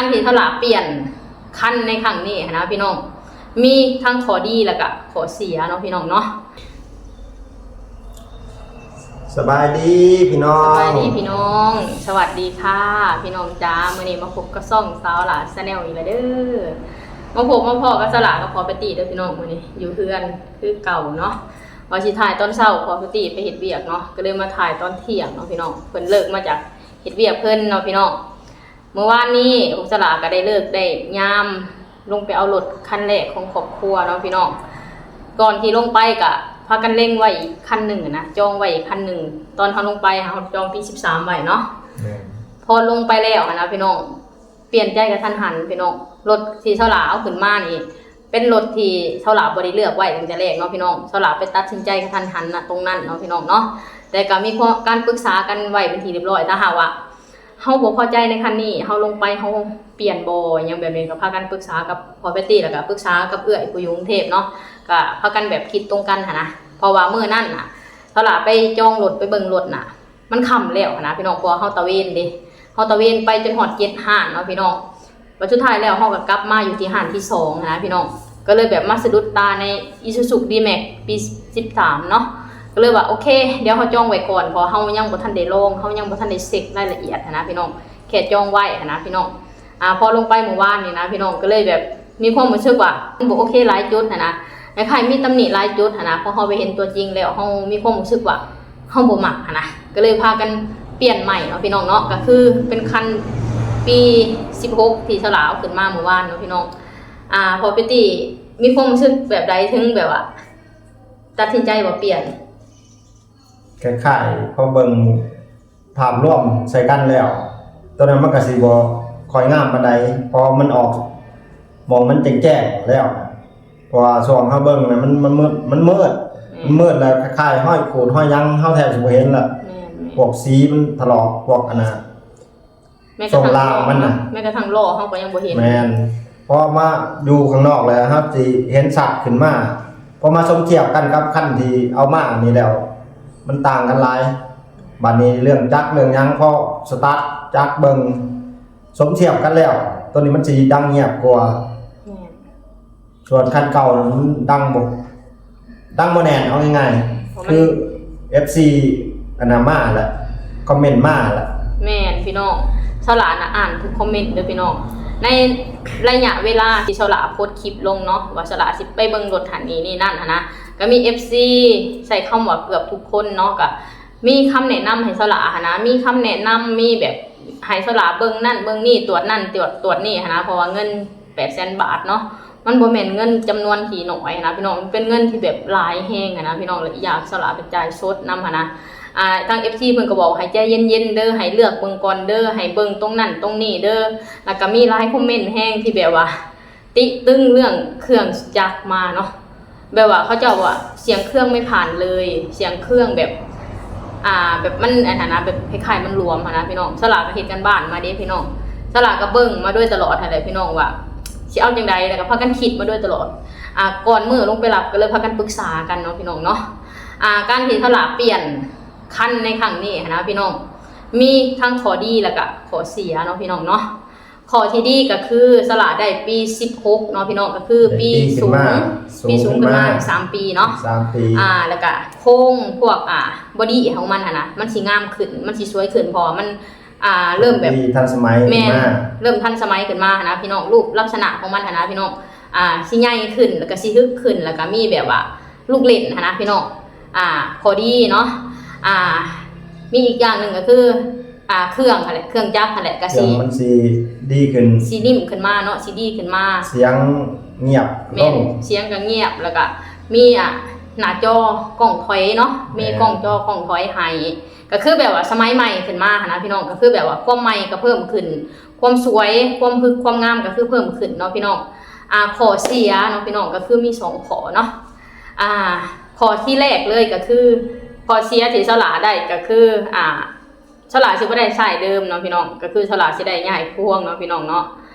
ການທີ່ສາວຫຼ້າປ່ຽນຄັນໃນຄັ້ງນີ້ຫັ້ນນະພີ່ນ້ອງ ມີທັງຂໍ້ດີແລ້ວກະຂໍ້ເສຍເນາະພີ່ນ້ອງເນາະ. ສະບາຍດີພີ່ນ້ອງ ສະບາຍດີພີ່ນ້ອງ ສະຫວັດດີຄ່ະພີ່ນ້ອງຈ້າ. ມື້ນີ້ມາພົບກັບຊ່ອງສາວຫຼ້າ Channel ອີກແລ້ວເດີ. ມາພົບມາພໍ້ກັບສາວຫຼ້າກັບພໍ່ປາຕີເດີພີ່ນ້ອງ. ມື້ນີ້ຢູ່ເຮືອນຄືເກົ່າເນາະ ວ່າຊິຖ່າຍຕອນເຊົ້າ ພໍ່ປາຕີໄປເຮັດວຽກເນາະ ກໍເລີຍມາຖ່າຍຕອນທ່ຽງເນາະພີ່ນ້ອງ. ເພິ່ນເລີກມາຈາກເຮັດວຽກເພິ່ນເນາະພີ່ນ້ອງ. ມື້ວານນີ້ພວກສາວຫຼ້າກໍໄດ້ເລີກໄດ້ຍາມ ລົງໄປເອົາລົດຄັນແລກຂອງຄອບຄົວເນາະພີ່ນ້ອງ. ກ່ອນທີ່ລົງໄປກະພາກັນເລັງໄວ້ອີກຄັນໜຶ່ງນະ ຈອງໄວ້ອີກຄັນໜຶ່ງ. ຕອນເຮົາລົງໄປເຮົາຈອງປີສິບສາມໄວ້ເນາະ. ແມ່ນ. ພໍລົງໄປແລ້ວຫັ້ນນະພີ່ນ້ອງ ປ່ຽນໃຈກະທັນຫັນພີ່ນ້ອງ. ລົດທີ່ສາວຫຼ້າເອົາຂຶ້ນມານີ້ ເປັນລົດທີ່ສາວຫຼ້າບໍ່ໄດ້ເລືອກໄວ້ຕັ້ງແຕ່ແລກເນາະພີ່ນ້ອງ. ສາວຫຼ້າໄປຕັດສິນໃຈກະທັນຫັນນະ ຕົງນັ້ນເນາະພີ່ນ້ອງເນາະ. ແຕ່ກະມີການປຶກສາກັນໄວ້ເປັນທີ່ຮຽບຮ້ອຍ. ຖ້າຫາກວ່າ ເຮົາບໍ່ພໍໃຈໃນຄັນນີ້ ເຮົາລົງໄປ ເຮົາປ່ຽນບໍ່ ຫຍັງແບບນີ້ ກໍພາກັນປຶກສາກັບພໍ່ແພັດຕີ້ ແລ້ວກໍປຶກສາກັບເອື້ອຍຜູ້ຢູ່ກຸງເທບເນາະ. ກໍພາກັນແບບຄິດຕົງກັນຫັ້ນນະ ເພາະວ່າມື້ນັ້ນນະ ສາວຫຼ້າໄປຈອງລົດ ໄປເບິ່ງລົດນະ ມັນຄ່ຳແລ້ວຫັ້ນນະພີ່ນ້ອງ. ເພາະວ່າເຮົາຕະເວນເດ້ ເຮົາຕະເວນໄປຈົນຮອດເຈັດຮ້ານເນາະພີ່ນ້ອງ. ແລ້ວສຸດທ້າຍແລ້ວເຮົາກໍກັບມາຢູ່ທີ່ຮ້ານທີສອງຫັ້ນນະພີ່ນ້ອງ. ກໍເລີຍແບບມາສະດຸດຕາໃນ Isuzu D-Max ປີສິບສາມເນາະ. ກໍເລີຍວ່າ ໂອເຄ ດຽວເຮົາຈອງໄວ້ກ່ອນ ເພາະເຮົາຍັງບໍ່ທັນໄດ້ລອງ ເຮົາຍັງບໍ່ທັນໄດ້ເຊັກລາຍລະອຽດຫັ້ນນະພີ່ນ້ອງ ແຄ່ຈອງໄວ້ຫັ້ນນະພີ່ນ້ອງ. ອາ ພໍລົງໄປມື້ວານນີ້ນະພີ່ນ້ອງ ກໍເລີຍແບບມີຄວາມຮູ້ສຶກວ່າມັນບໍ່ໂອເຄຫຼາຍຈຸດຫັ້ນນະ ຄ້າຍໆມີຕຳໜິຫຼາຍຈຸດຫັ້ນນະ. ພໍເຮົາໄປເຫັນຕົວຈິງແລ້ວ ເຮົາມີຄວາມຮູ້ສຶກວ່າ ເຮົາບໍ່ມັກຫັ້ນນະ ກໍເລີຍພາກັນປ່ຽນໃໝ່ເນາະພີ່ນ້ອງເນາະ. ກໍຄືເປັນຄັນປີສິບຫົກ ທີ່ສາວຫຼ້າເອົາຂຶ້ນມາມື້ວານເນາະພີ່ນ້ອງ. ອາ ພໍ່ແພັດຕີ້ມີຄວາມຮູ້ສຶກແບບໃດ ເຖິງແບບວ່າຕັດສິນໃຈວ່າປ່ຽນ? ຄ້າຍໆ ພໍເບິ່ງພາບລວມໃສ່ກັນແລ້ວ ຕົວນັ້ນມັນກໍຊິບໍ່ຄ່ອຍງາມປານໃດ ເພາະມັນອອກ ໝ່ອງມັນແຈ້ງໆແລ້ວ. ເພາະວ່າຊ່ວງເຮົາເບິ່ງນະ ມັນ ມັນມືດ ມັນມືດ ແມ່ນ ມັນມືດແລ້ວ ຄ້າຍໆຮອຍຂູດຮອຍຫຍັງ ເຮົາແທບຊິບໍ່ເຫັນລະ. ແມ່ນໆ ພວກສີມັນຖະຫຼອກ ພວກອັນນະ ແມ່ນ ຊ່ວງລ່າງມັນນະ ແມ່ນກະທັ້ງລໍ້ເຮົາກໍຍັງບໍ່ເຫັນ. ແມ່ນ ພໍມາຢູ່ຂ້າງນອກແລ້ວ ເຮົາຊິເຫັນຊັດຂຶ້ນມາ. ພໍມາສົມທຽບກັນກັບຄັນທີ່ເອົາມານີ້ແລ້ວ ມັນຕ່າງກັນຫຼາຍ. ບາດນີ້ເລື່ອງຈັກເລື່ອງຫຍັງ ພໍສະຕາດຈັກເບິ່ງ ສົມທຽບກັນແລ້ວ ຕົວນີ້ມັນຊິດັງງຽບກວ່າ. ແມ່ນ. ສ່ວນຄັນເກົ່າມັນດັງບໍ່ ດັງບໍ່ແໜ້ນ ເອົາງ່າຍໆ ຄື ເອັຟຊີ ອັນນະມາແຫຼະ ຄອມເມັນມາແຫຼະ. ແມ່ນພີ່ນ້ອງ ສາວຫຼ້ານະອ່ານທຸກຄອມເມັນເດີພີ່ນ້ອງ. ໃນໄລຍະເວລາທີ່ສາວຫຼ້າໂພສຄລິບລົງເນາະ ວ່າສາວຫຼ້າຊິໄປເບິ່ງລົດຫັ້ນນີ້ນີ້ນັ້ນຫັ້ນນະ ກໍມີເອັຟຊີ ໃຊ້ຄຳວ່າເກືອບທຸກຄົນເນາະ ກໍ ມີຄຳແນະນຳໃຫ້ສາວຫຼ້າຫັ້ນນະ ມີຄຳແນະນຳ ມີແບບໃຫ້ສາວຫຼ້າເບິ່ງນັ້ນເບິ່ງນີ້ ຕວດນັ້ນຕວດ ຕວດນີ້ຫັ້ນນະ ເພາະວ່າເງິນແປດແສນບາດເນາະ ມັນບໍ່ແມ່ນເງິນຈຳນວນທີ່ໜ້ອຍຫັ້ນນະພີ່ນ້ອງ ມັນເປັນເງິນທີ່ແບບຫຼາຍແຮງຫັ້ນນະພີ່ນ້ອງ. ແລະ ອີກຢ່າງສາວຫຼ້າເປັນຈ່າຍສົດນຳຫັ້ນນະ ອາ ທາງເອັຟຊີເພິ່ນກໍບອກໃຫ້ໃຈເຢັນໆເດີ ໃຫ້ເລືອກເບິ່ງກ່ອນເດີ ໃຫ້ເບິ່ງຕົງນັ້ນຕົງນີ້ເດີ. ແລ້ວກໍມີຫຼາຍຄອມເມັນແຮງທີ່ແບບວ່າ ຕິຕຶງເລື່ອງເຄື່ອງຈັກມາເນາະ ແບບວ່າເຂົາເຈົ້າວ່າສຽງເຄື່ອງໄມ່ຜ່ານເລີຍ ສຽງເຄື່ອງແບບ ອ່າ ແບບມັນອັນນັ້ນນະ ແບບຄ້າຍໆມັນຫຼວມຫັ້ນນະພີ່ນ້ອງ. ສາວຫຼ້າກໍເຮັດການບ້ານມາເດ້ພີ່ນ້ອງ ສາວຫຼ້າກໍເບິ່ງມາໂດຍຕະຫຼອດຫັ້ນແຫຼະພີ່ນ້ອງ ວ່າຊິເອົາຈັ່ງໃດ ແລ້ວກໍພາກັນຄິດມາໂດຍຕະຫຼອດ. ອ່າ ກ່ອນມື້ລົງໄປຮັບກໍເລີຍພາກັນປຶກສາກັນເນາະພີ່ນ້ອງເນາະ. ອ່າ ການທີ່ສາວຫຼ້າປ່ຽນຄັນໃນຄັ້ງນີ້ຫັ້ນນະພີ່ນ້ອງ ມີທັງຂໍ້ດີ ແລ້ວກໍຂໍ້ເສຍເນາະພີ່ນ້ອງເນາະ. ຂໍ້ທີ່ດີກໍຄືສາວຫຼ້າໄດ້ປີສິບຫົກເນາະພີ່ນ້ອງ ກໍຄືປີສູງ ໄດ້ປີຂຶ້ນມາ ປີສູງຂຶ້ນມາ ສາມປີເນາະ ສາມປີ ອ່າ ແລ້ວກະໂຄງພວກ ອ່າ ບອດີ້ຂອງມັນຫັ້ນນະ ມັນຊິງາມຂຶ້ນ ມັນຊິສວຍຂຶ້ນ ເພາະວ່າມັນ ອ່າ ເລີ່ມແບບ ທັນສະໄໝ ແມ່ນ ຂຶ້ນມາ ເລີ່ມທັນສະໄໝຂຶ້ນມາຫັ້ນນະພີ່ນ້ອງ. ຮູບລັກສະນະຂອງມັນຫັ້ນນະພີ່ນ້ອງ ອ່າ ຊິໃຫຍ່ຂຶ້ນ ແລ້ວກະຊິຮຶກຂຶ້ນ ແລ້ວກະມີແບບວ່າລູກຫຼິ້ນຫັ້ນນະພີ່ນ້ອງ. ອ່າ ຂໍ້ດີເນາະ ອ່າ ມີອີກຢ່າງໜຶ່ງກໍຄື ອ່າ ເຄື່ອງຫັ້ນແຫຼະ ເຄື່ອງຈັກຫັ້ນແຫຼະ ກໍຊິ ເຄື່ອງມັນຊິດີຂຶ້ນ ຊິນິ້ມຂຶ້ນມາເນາະ ຊິດີຂຶ້ນມາ ສຽງງຽບ ແມ່ນ ລົງ ສຽງກໍງຽບ ແລ້ວກໍມີ ອ່າ ໜ້າຈໍກ້ອງຖອຍເນາະ ມີ ແມ່ນ ກ້ອງຈໍກ້ອງຖອຍໃຫ້ ກໍຄືແບບວ່າສະໄໝໃໝ່ຂຶ້ນມາຫັ້ນນະພີ່ນ້ອງ. ກໍຄືແບບວ່າຄວາມໃໝ່ກໍເພີ່ມຂຶ້ນ ຄວາມສວຍ ຄວາມຮຶກ ຄວາມງາມກໍຄືເພີ່ມຂຶ້ນເນາະພີ່ນ້ອງ. ອ່າ ຂໍ້ເສຍເນາະພີ່ນ້ອງ ກໍຄືມີສອງຂໍ້ເນາະ. ອ່າ ຂໍ້ທີແລກເລີຍກໍຄື ຂໍ້ເສຍທີ່ສາວຫຼ້າໄດ້ກໍຄື ອ່າ ສາວຫຼ້າຊິບໍ່ໄດ້ຊາຍເດີມເນາະພີ່ນ້ອງ ກໍຄືສາວຫຼ້າຊິໄດ້ຍ້າຍພວງເນາະພີ່ນ້ອງເນາະ.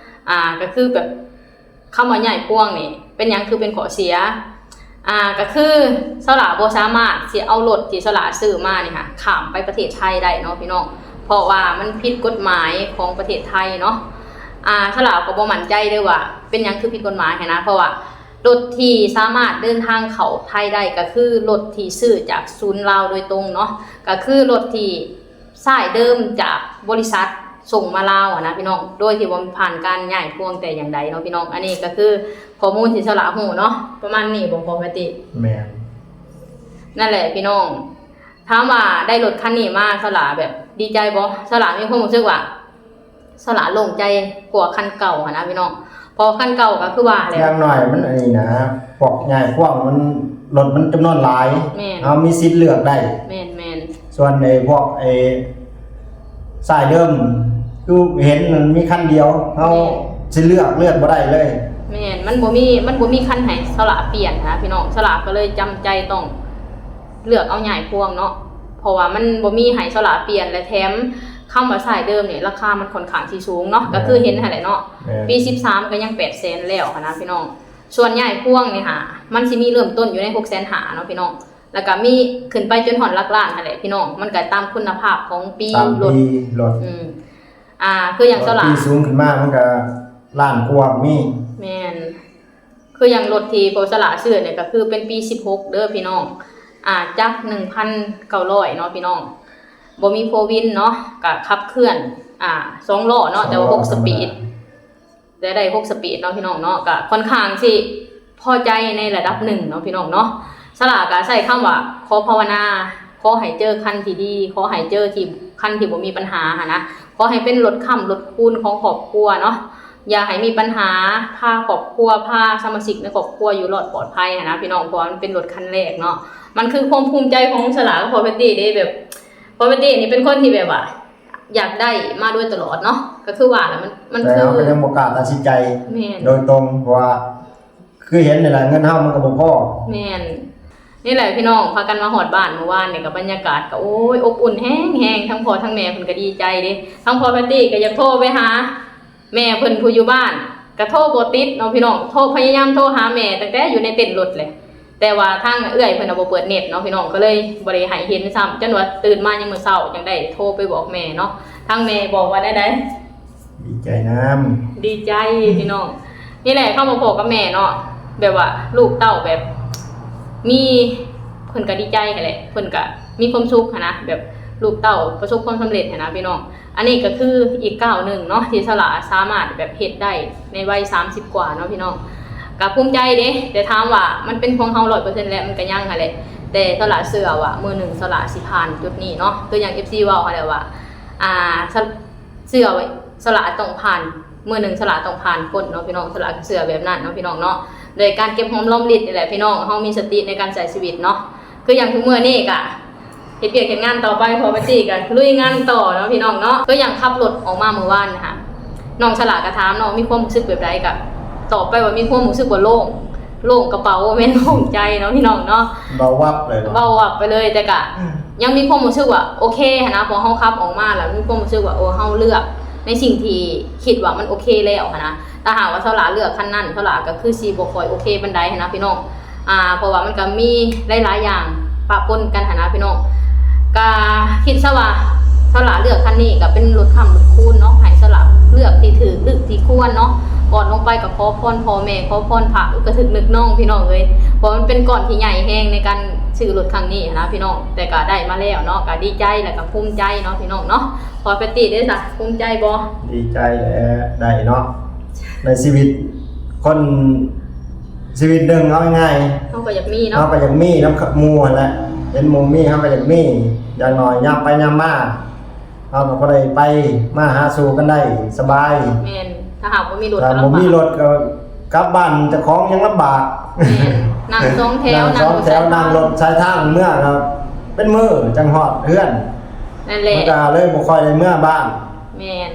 ອ່າ ກໍຄືແບບ ຄຳວ່າຍ້າຍພວງນີ້ ເປັນຫຍັງຄືເປັນຂໍ້ເສຍ? ອ່າ ກໍຄືສາວຫຼ້າບໍ່ສາມາດຊິເອົາລົດທີ່ສາວຫຼ້າຊື້ມານີ້ຫະ ຂ້າມໄປປະເທດໄທໄດ້ເນາະພີ່ນ້ອງ ເພາະວ່າມັນຜິດກົດໝາຍຂອງປະເທດໄທເນາະ. ອ່າ ສະຫຼາກໍບໍ່ໝັ້ນໃຈເດີ້ວ່າເປັນຫຍັງຄືຜິດກົດໝາຍຫັ້ນນະ ເພາະວ່າລົດທີ່ສາມາດເດີນທາງເຂົ້າໄທໄດ້ ກໍຄືລົດທີ່ຊື້ຈາກສູນລາວໂດຍຕົງເນາະ ກໍຄືລົດທີ່ຊາຍເດີມຈາກບໍລິສັດສົ່ງມາລາວຫັ້ນນະພີ່ນ້ອງ ໂດຍທີ່ບໍ່ຜ່ານການຍ້າຍພວງແຕ່ຢ່າງໃດເນາະພີ່ນ້ອງ. ອັນນີ້ກໍຄືຂໍ້ມູນທີ່ສະຫຼາຮູ້ເນາະ ປະມານນີ້ບໍ່ ພໍ່ແພດຕີ້? ແມ່ນ. ນັ້ນແຫຼະພີ່ນ້ອງ ຖາມວ່າໄດ້ລົດຄັນນີ້ມາ ສະຫຼາແບບດີໃຈບໍ່? ສະຫຼາມີຄວາມຮູ້ສຶກວ່າ ສະຫຼາໂລ່ງໃຈກວ່າຄັນເກົ່າຫັ້ນນະພີ່ນ້ອງ ເພາະຄັນເກົ່າກໍຄືວ່າແຫຼະ ຢ່າງໜ້ອຍມັນອັນນີ້ນະ ພວກຍ້າຍພວງມັນ ລົດມັນຈຳນວນຫຼາຍ ແມ່ນ ເຮົາມີສິດເລືອກໄດ້ ແມ່ນໆ. ສ່ວນໄອ້ພວກໄອ້ຊາຍເດີມ ຄືເຫັນມັນມີຄັນດຽວ ເຮົາ ແມ່ນ ຊິເລືອກ ເລືອກບໍ່ໄດ້ເລີຍ ແມ່ນ ມັນບໍ່ມີ ມັນບໍ່ມີຄັນໃຫ້ສະຫຼາປ່ຽນນະພີ່ນ້ອງ ສະຫຼາກໍເລີຍຈຳໃຈຕ້ອງ ເລືອກເອົາຍ້າຍພວງເນາະ ເພາະວ່າມັນບໍ່ມີໃຫ້ສະຫຼາປ່ຽນ ແລະ ແຖມຄຳວ່າຊາຍເດີມນີ້ ລາຄາມັນຂ້ອນຂ້າງຊິສູງເນາະ ແມ່ນ ກໍຄືເຫັນຫັ້ນແຫຼະເນາະ ແມ່ນ ປີສິບສາມກໍຍັງແປດແສນແລ້ວຫັ້ນນະພີ່ນ້ອງ. ສ່ວນຍ້າຍພວງນີ້ຫາ ມັນຊິມີເລີ່ມຕົ້ນຢູ່ໃນຫົກແສນຫ້າເນາະພີ່ນ້ອງ ແລ້ວກໍມີຂຶ້ນໄປຈົນຮອດຫຼັກລ້ານຫັ້ນແຫຼະພີ່ນ້ອງ ມັນກໍຕາມຄຸນນະພາບຂອງປີ ຕາມປີລົດ ລົດ ອືມ ອ່າ ຄືຢ່າງສະຫຼາ ປີສູງຂຶ້ນມາມັນກໍລ້ານກວ່າກໍມີ ແມ່ນ. ຄືຢ່າງລົດທີ່ພໍ່ສະຫຼາຊື້ນີ້ ກໍຄືເປັນປີສິບຫົກເດີ້ພີ່ນ້ອງ ອ່າ ຈັກໜຶ່ງພັນເກົ້າຮ້ອຍເນາະພີ່ນ້ອງ ບໍ່ມີໂຟວີນເນາະ ກໍຂັບເຄື່ອນ ອ່າ ສອງລໍ້ເນາະ ສອງລໍ້ ແຕ່ວ່າຫົກສະປີດ ແຕ່ໄດ້ຫົກສະປີດເນາະພີ່ນ້ອງເນາະ ກໍຂ້ອນຂ້າງຊິພໍໃຈໃນລະດັບໜຶ່ງເນາະພີ່ນ້ອງເນາະ. ສະຫຼາກໍໃຊ້ຄຳວ່າຂໍພາວະນາ ຂໍໃຫ້ເຈີຄັນທີ່ດີ ຂໍໃຫ້ເຈີທີ່ ຄັນທີ່ບໍ່ມີບັນຫາຫັ້ນນະ ຂໍໃຫ້ເປັນລົດຄ້ຳລົດຄູນຂອງຄອບຄົວເນາະ ຢ່າໃຫ້ມີບັນຫາ ພາຄອບຄົວ ພາສະມາຊິກໃນຄອບຄົວຢູ່ລອດປອດໄພຫັ້ນນະພີ່ນ້ອງ ເພາະວ່າມັນເປັນລົດຄັນແລກເນາະ. ມັນຄືຄວາມພູມໃຈຂອງສະຫຼາກັບພໍ່ແພດຕີ້ເດ້ ແບບພໍ່ແພດຕີ້ນີ້ເປັນຄົນທີ່ແບບວ່າຢາກໄດ້ມາໂດຍຕະຫຼອດເນາະ ກໍຄືວ່າລະ ມັນ ມັນ ແຕ່ ຄື ເຮົາກໍຍັງບໍ່ກ້າຕັດສິນໃຈ ແມ່ນ ໂດຍຕົງ ເພາະວ່າ ຄືເຫັນນີ້ແຫຼະ ເງິນເຮົາມັນກໍບໍ່ພໍ ແມ່ນ. ນີ້ແຫຼະພີ່ນ້ອງ ພາກັນມາຮອດບ້ານມື້ວານນີ້ ກໍບັນຍາກາດກໍ ໂອ້ຍ ອົບອຸ່ນແຮງໆ ທັງພໍ່ທັງແມ່ເພິ່ນກໍດີໃຈເດ້ ທັງພໍ່ແພດຕີ້ກໍຢາກໂທໄປຫາແມ່ເພິ່ນຜູ້ຢູ່ບ້ານ ກໍໂທບໍ່ຕິດເນາະພີ່ນ້ອງ ໂທ ພະຍາຍາມໂທຫາແມ່ຕັ້ງແຕ່ຢູ່ໃນເຕັນລົດແຫຼະ ແຕ່ວ່າທາງເອື້ອຍເພິ່ນນະບໍ່ເປີດເນັດເນາະພີ່ນ້ອງ ກໍເລີຍບໍ່ໄດ້ໃຫ້ເຫັນຊ້ຳ ຈົນວ່າຕື່ນມາຍາມມື້ເຊົ້າຈັ່ງໄດ້ໂທໄປບອກແມ່ເນາະ ທາງແມ່ບອກວ່າແນວໃດ? ດີໃຈນຳ ດີໃຈພີ່ນ້ອງ ນີ້ແຫຼະ ຄຳວ່າພໍ່ກັບແມ່ເນາະ ແບບວ່າລູກເຕົ້າແບບມີ ເພິ່ນກໍດີໃຈຫັ້ນແຫຼະ ເພິ່ນກໍມີຄວາມສຸກຫັ້ນນະ ແບບລູກເຕົ້າປະສົບຄວາມສຳເລັດຫັ້ນນະພີ່ນ້ອງ. ອັນນີ້ກໍຄືອີກກ້າວໜຶ່ງເນາະ ທີ່ສະຫຼາສາມາດແບບເຮັດໄດ້ໃນໄວສາມສິບກວ່າເນາະພີ່ນ້ອງ ກໍພູມໃຈເດ້ ແຕ່ຖາມວ່າມັນເປັນຂອງເຮົາຮ້ອຍເປີເຊັນແລ້ວ ມັນກໍຍັງຫັ້ນແຫຼະ ແຕ່ສະຫຼາເຊື່ອວ່າມື້ໜຶ່ງສະຫຼາຊິຜ່ານຈຸດນີ້ເນາະ ຄືຢ່າງເອັຟຊີເວົ້າຫັ້ນແຫຼະວ່າ ອ່າ ສະ ເຊື່ອວ່າສະຫຼາຕ້ອງຜ່ານ ມື້ໜຶ່ງສະຫຼາຕ້ອງຜ່ານພົ້ນເນາະພີ່ນ້ອງ ສະຫຼາກໍເຊື່ອແບບນັ້ນເນາະພີ່ນ້ອງເນາະ ໂດຍການເກັບຫອມລອມລິດນີ້ແຫຼະພີ່ນ້ອງ ເຮົາມີສະຕິໃນການໃຊ້ຊີວິດເນາະ ຄືຢ່າງທຸກມື້ນີ້ກະເຮັດວຽກເຮັດງານຕໍ່ໄປ ພໍ່ແພດຕີ້ກະລຸຍງານຕໍ່ເນາະພີ່ນ້ອງເນາະ ຄືຢ່າງຂັບລົດອອກມາມື້ວານນີ້ຫາ ນ້ອງສະຫຼາກະຖາມເນາະ ມີຄວາມຮູ້ສຶກແບບໃດ ກະຕອບໄປວ່າມີຄວາມຮູ້ສຶກວ່າໂລ່ງ ໂລ່ງກະເປົາ ບໍ່ແມ່ນໂລ່ງໃຈເນາະພີ່ນ້ອງເນາະ ເບົາວັບເລີຍ ເບົາວັບໄປເລີຍ ແຕ່ກະ ອືມ ຍັງມີຄວາມຮູ້ສຶກວ່າໂອເຄຫັ້ນນະ ເພາະເຮົາຂັບອອກມາແລ້ວມີຄວາມຮູ້ສຶກວ່າ ເອີ ເຮົາເລືອກໃນສິ່ງທີ່ຄິດວ່າມັນໂອເຄແລ້ວຫັ້ນນະ ຖ້າຫາກວ່າສາວຫຼ້າເລືອກຄັນນັ້ນ ສາວຫຼ້າກໍຄືຊິບໍ່ຄ່ອຍໂອເຄປານໃດຫັ້ນນະພີ່ນ້ອງ ອ່າ ເພາະວ່າມັນກໍມີຫຼາຍໆຢ່າງປະປົນກັນຫັ້ນນະພີ່ນ້ອງ ກໍຄິດຊະວ່າສາວຫຼ້າເລືອກຄັນນີ້ກໍເປັນລົດຄ້ຳລົດຄູນເນາະ ໃຫ້ສາວຫຼ້າເລືອກທີ່ຖືກ ເລືອກທີ່ຄວນເນາະ ກ່ອນລົງໄປກໍຂໍພອນພໍ່ແມ່ ຂໍພອນພະ ກະຖືກນຶກນ້ອງພີ່ນ້ອງເອີຍ ເພາະມັນເປັນກ້ອນທີ່ໃຫຍ່ແຮງໃນການ ຊື້ລົດຄັ້ງນີ້ຫັ້ນນະພີ່ນ້ອງ ແຕ່ກໍໄດ້ມາແລ້ວເນາະ ກໍດີໃຈ ແລ້ວກໍພູມໃຈເນາະພີ່ນ້ອງເນາະ ພໍ່ແພດຕີ້ເດ້ຊະ ພູມໃຈບໍ່? ດີໃຈແຫຼະ ໄດ້ເນາະ ໃນຊີວິດຄົນ ຊີວິດໜຶ່ງ ເອົາງ່າຍໆ ເຮົາກໍຢາກມີເນາະ ເຮົາກໍຢາກມີນຳໝູ່ຫັ້ນແຫຼະ ເຫັນໝູ່ມີ ເຮົາກໍຢາກມີ ຢ່າງໜ້ອຍຍາມໄປຍາມມາ ເຮົາກໍພໍໄດ້ໄປມາຫາສູ່ກັນໄດ້ສະບາຍ ແມ່ນ ຖ້າຫາກບໍ່ມີລົດ ຖ້າບໍ່ມີລົດກໍກັບບ້ານເຈົ້າຂອງຍັງລຳບາກ ແມ່ນ ນັ່ງສອງແຖວ ນັ່ງສອງແຖວ ນັ່ງລົດສາຍທາງເມືອກໍເປັນມື້ຈັ່ງຮອດເຮືອນ ນັ້ນແຫຼະ ມັນກໍເລີຍບໍ່ຄ່ອຍໄດ້ເມືອບ້ານ ແມ່ນ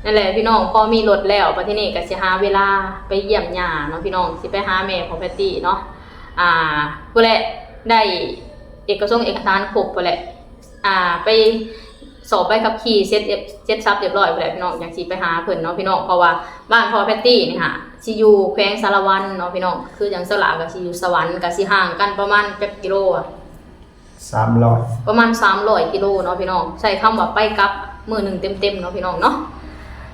ນັ້ນແຫຼະພີ່ນ້ອງ ພໍມີລົດແລ້ວ ບັດທີນີ້ກໍຊິຫາເວລາໄປຢ້ຽມຍ່າເນາະພີ່ນ້ອງ ຊິໄປຫາແມ່ຂອງແພດຕີ້ເນາະ ອ່າ ພຸ້ນແຫຼະ ໄດ້ເອກະສົງເອກະສານຄົບພຸ້ນແຫຼະ ອ່າ ໄປສອບໃບຂັບຂີ່ເສັດ ເສັດສັບຮຽບຮ້ອຍພຸ້ນແຫຼະພີ່ນ້ອງ ຈັ່ງຊິໄປຫາເພິ່ນເນາະພີ່ນ້ອງ ເພາະວ່າບ້ານພໍ່ແພດຕີ້ນີ້ຫາ ຊິຢູ່ແຂວງສາລະວັນເນາະພີ່ນ້ອງ ຄືຈັ່ງສາວຫຼ້າກໍຊິຢູ່ສະຫວັນ ກໍຊິຫ່າງກັນປະມານຈັກກິໂລອະ? ສາມຮ້ອຍ ປະມານສາມຮ້ອຍກິໂລເນາະພີ່ນ້ອງ ໃຊ້ຄຳວ່າໄປກັບມື້ໜຶ່ງເຕັມໆເນາະພີ່ນ້ອງເນາະ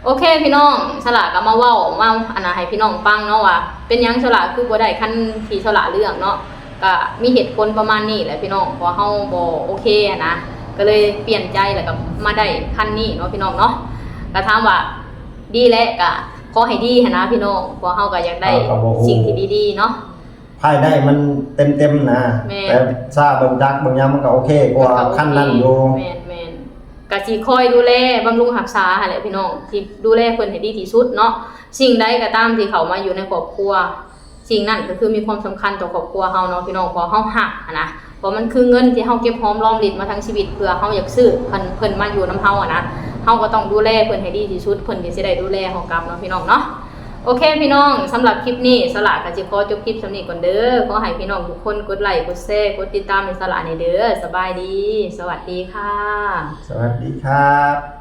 ໂອເຄພີ່ນ້ອງ, ສະຫຼາກໍມາເວົ້າ ມາອັນນ່າໃຫ້ພີ່ນ້ອງຟັງເນາະວ່າ ເປັນຫຍັງສະຫຼາຄືບໍ່ໄດ້ຄັນທີ່ສະຫຼາເລືອກເນາະ. ກໍມີເຫດຜົນປະມານນີ້ແຫຼະພີ່ນ້ອງ, ເພາະເຮົາບໍ່ໂອເຄຫັ້ນນະ, ກໍເລີຍປ່ຽນໃຈ ແລ້ວກໍມາໄດ້ຄັນນີ້ເນາະພີ່ນ້ອງເນາະ. ກໍຖາມວ່າດີແຫຼະ ກໍຂໍໃຫ້ດີຫັ້ນນະພີ່ນ້ອງ, ເພາະເຮົາກໍຢາກໄດ້ ເຮົາກໍບໍ່ຮູ້ ສິ່ງທີ່ດີໆເນາະ. ພາຍໃນມັນເຕັມໆນະ. ແມ່ນ. ແຕ່ຊາເບິ່ງຈັກເບິ່ງຫຍັງມັນກໍໂອເຄກວ່າ ມັນກໍໂອເຄ ຄັນນັ້ນຢູ່. ແມ່ນໆ. ກະຊິຄອຍດູແລບຳລຸງຮັກສາຫັ້ນແຫຼະພີ່ນ້ອງ, ຊິດູແລເພິ່ນໃຫ້ດີທີ່ສຸດເນາະ. ສິ່ງໃດກໍຕາມທີ່ເຂົ້າມາຢູ່ໃນຄອບຄົວ, ສິ່ງນັ້ນກໍຄືມີຄວາມສຳຄັນຕໍ່ຄອບຄົວເຮົາເນາະພີ່ນ້ອງ, ເພາະເຮົາຮັກຫັ້ນນະ, ເພາະມັນຄືເງິນທີ່ເຮົາເກັບຫອມລອມລິບມາທັງຊີວິດ ເພື່ອເຮົາຢາກຊື້ເພິ່ນ ເພິ່ນມາຢູ່ນຳເຮົາຫັ້ນນະ. ເຮົາກໍຕ້ອງດູແລເພິ່ນໃຫ້ດີທີ່ສຸດ, ເພິ່ນກໍຊິໄດ້ດູແລເຮົາກັບເນາະພີ່ນ້ອງເນາະ. ໂອເຄພີ່ນ້ອງ, ສຳລັບຄລິບນີ້ ສະຫຼາກໍຊິຂໍຈົບຄລິບສ່ຳນີ້ກ່ອນເດີ. ຂໍໃຫ້ພີ່ນ້ອງທຸກຄົນກົດໄລ ກົດແຊ ກົດຕິດຕາມໃຫ້ສະຫຼາແດ່ເດີ. ສະບາຍດີ, ສະຫວັດດີຄ່ະ. ສະຫວັດດີຄັບ.